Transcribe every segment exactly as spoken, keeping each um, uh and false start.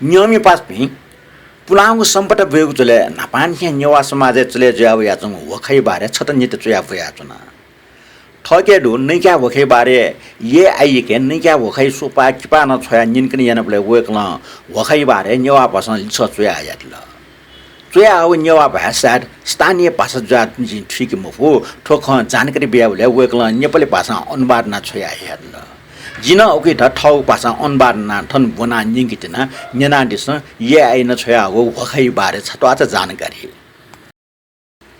न्यंमिपासापिं पुलांगु सम्पदा ब्वयेगु झ्वलय् न्हापांनिसें नेवाः समाजय् चले जुया वयाच्वंगु ह्वखःया बारे छता निता च्वया ब्वयाच्वना। थःके दु नैक्या ह्वखःया बारे यय् आइके नैक्या ह्वखःया सुपाः किपाः नं छ्वयाः न्यंकने यानाबलय् वय्कलं ह्वखःया बारे नेवाः भाषां लिसः च्वया हयादिल। च्वयाहःगु नेवाः भाय् सायद स्थानीय भाषा जुयाः जिं थुइके मफु। थ्व खँ जानकारी बियाबलय् वय्कलं नेपाली भाषां अनुवाद यानाः छ्वया हयादिल। जिं नं उकियात थःगु भाषां अनुवाद यानाः थन ब्वनाः न्यंके त्यना, न्यनादिसँ, यय् आइनं छ्वयाहःगु ह्वखःया बारे छत्वाःचा जानकारी।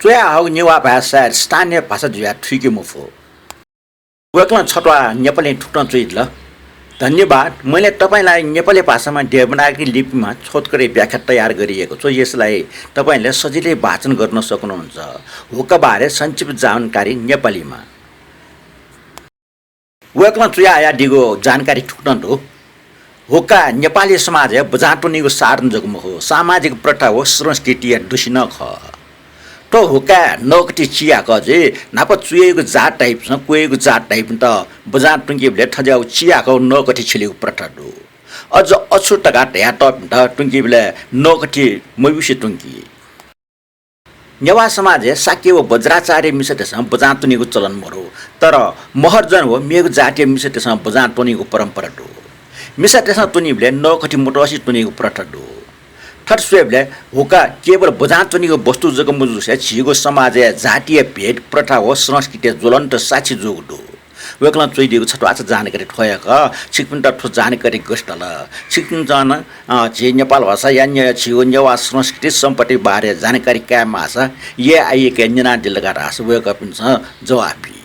च्वयाहःगु नेवाः भाय् सायद स्थानीय भाषा जुयाः थुइके मफु। वय्कलं छत्वाः नेपालीं थुकथं च्वयादिल। धन्यवाद। मैले तपाईंलाई नेपाली भाषामा देवनागरी लिपिमा छोटकरी व्याख्या तयार गरिएको छु। यसलाई तपाईंले सजिलै वाचन गर्न सक्नुहुन्छ। हुक्का बारे संक्षिप्त जानकारी नेपालीमा। वय्कलं च्वया हयादीगु जानकारी थुकथं दु। हुक्का नेपाली समाजय् बजां त्वनीगु साधन जक मखु, सामाजिक प्रथा व संस्कृतिया दुस्यू नं खः। थ्व हुक्काय् नकथि चिहाकः जुइ। न्हापा चुइगु जात धाइपिन्सं क्वइगु जात धाइपिन्त बजां त्वंकीबलय् थज्याःगु चिहाकःगु नकथि छिलेगु प्रथा दु। अझ अछु तका धयातःपिन्त त्वंकीबलय् नकथि मब्यूसे त्वंकी। नेवाः समाजय् शाक्य व वज्राचार्य मिसातय्सं बजां त्वनीगु चलन मदु, तर महर्जन व मेगु जातिया मिसातय्सं बजां त्वनीगु परम्परा दु। मिसातय्सं त्वनीबलय् नकथि मतसे त्वनीगु प्रथा दु। थथे स्वयेबलय् हुक्का केवल बजां त्वनीगु वस्तु जक मजुसे झीगु समाजय् जातीय भेद, प्रथा व संस्कृतिया ज्वलन्त साक्षी जूगु दु। वय्कलं च्वयादीगु छत्वाःचा जानकारी थ्व हे खः। छिकपिन्त थ्व जानकारी गथे दल? छिकपिन्सं नं, अ, झी नेपाल भाषा या ने-, झीगु नेवाः संस्कृति सम्पदाया बारे जानकारी काये माःसा यय् आइके न्यनादिल का धाःसा वय्कःपिन्सं जवाफ बी।